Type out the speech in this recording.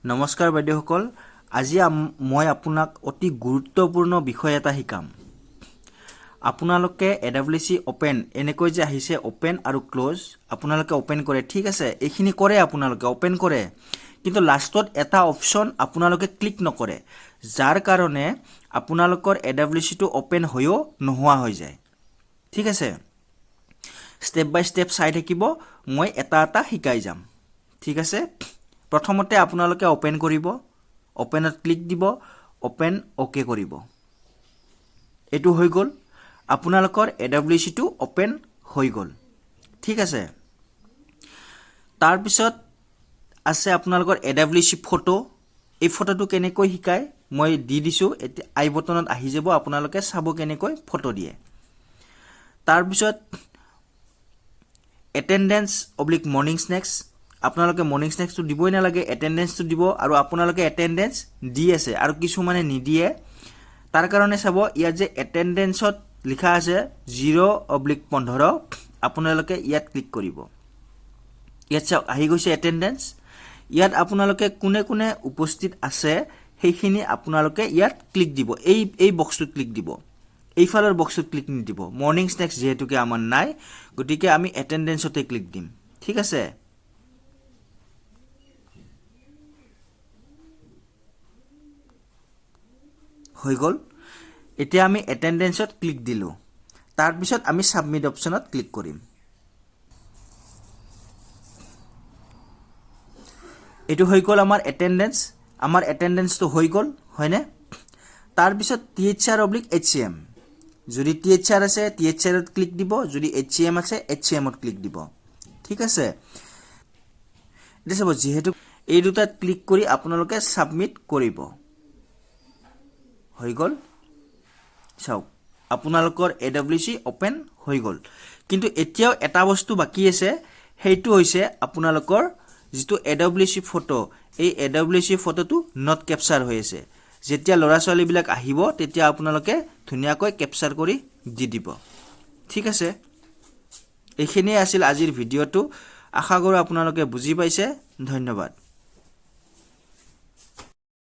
নমস্কাৰ বাইদেউসকল, আজি মই আপোনাক অতি গুৰুত্বপূৰ্ণ বিষয় এটা শিকাম। আপোনালোকে এ ডাব্লিউ চি অ'পেন এনেকৈ যে আহিছে, অ'পেন আৰু ক্ল'জ, আপোনালোকে অ'পেন কৰে, ঠিক আছে, এইখিনি কৰে, আপোনালোকে অ'পেন কৰে, কিন্তু লাষ্টত এটা অপশ্যন আপোনালোকে ক্লিক নকৰে, যাৰ কাৰণে আপোনালোকৰ এ ডাব্লিউ চিটো অ'পেন হৈও নোহোৱা হৈ যায়। ঠিক আছে, ষ্টেপ বাই ষ্টেপ চাই থাকিব, মই এটা এটা শিকাই যাম। ঠিক আছে, প্ৰথমতে আপোনালোকে অ'পেন কৰিব, অ'পেনত ক্লিক দিব, অ'পেন অ'কে কৰিব। এইটো হৈ গ'ল, আপোনালোকৰ এ ডাব্লিউ চিটো অ'পেন হৈ গ'ল। ঠিক আছে, তাৰপিছত আছে আপোনালোকৰ এ ডাব্লিউ চি ফটো। এই ফটোটো কেনেকৈ শিকায় মই দি দিছোঁ, এতিয়া আই বটনত আহি যাব, আপোনালোকে চাব কেনেকৈ ফটো দিয়ে। তাৰপিছত এটেণ্ডেঞ্চ অব্লিক মৰ্ণিং স্নেক্স। আপোনালোকে মৰ্ণিং স্নেক্সটো দিবই নালাগে, এটেণ্ডেঞ্চটো দিব। আৰু আপোনালোকে এটেণ্ডেঞ্চ দি আছে আৰু কিছুমানে নিদিয়ে, তাৰ কাৰণে চাব, ইয়াত যে এটেণ্ডেঞ্চত লিখা আছে 0/15, আপোনালোকে ইয়াত ক্লিক কৰিব। ইয়াত চাওক, আহি গৈছে এটেণ্ডেঞ্চ। ইয়াত আপোনালোকে কোনে কোনে উপস্থিত আছে, সেইখিনি আপোনালোকে ইয়াত ক্লিক দিব। এই বক্সটোত ক্লিক দিব, এইফালৰ বক্সটোত ক্লিক নিদিব। মৰ্ণিং স্নেক্স যিহেতুকে আমাৰ নাই, গতিকে আমি এটেণ্ডেঞ্চতে ক্লিক দিম। ঠিক আছে, হৈ গ'ল। এতিয়া আমি এটেণ্ডেঞ্চত ক্লিক দিলোঁ, তাৰপিছত আমি ছাবমিট অপশ্যনত ক্লিক কৰিম। এইটো হৈ গ'ল আমাৰ এটেণ্ডেঞ্চ। আমাৰ এটেণ্ডেঞ্চটো হৈ গ'ল, হয়নে? তাৰপিছত T H R oblique H C M. যদি টি এইচ আৰ আছে, টি এইচ আৰত ক্লিক দিব। যদি এইচ চি এম আছে, এইচ চি এমত ক্লিক দিব। ঠিক আছে, এতিয়া চাব, যিহেতু এই দুটাত ক্লিক কৰি আপোনালোকে ছাবমিট কৰিব। হৈ গ'ল, চাওক, আপোনালোকৰ এ ডাব্লিউ চি অ'পেন হৈ গ'ল। কিন্তু এতিয়াও এটা বস্তু বাকী আছে, সেইটো হৈছে আপোনালোকৰ যিটো এ ডাব্লিউ চি ফটো, এই এ ডাব্লিউ চি ফটোটো not capture হৈ আছে। যেতিয়া ল'ৰা ছোৱালীবিলাক আহিব, তেতিয়া আপোনালোকে ধুনীয়াকৈ কেপচাৰ কৰি দি দিব। ঠিক আছে, এইখিনিয়ে আছিল আজিৰ ভিডিঅ'টো। আশা কৰোঁ আপোনালোকে বুজি পাইছে। ধন্যবাদ।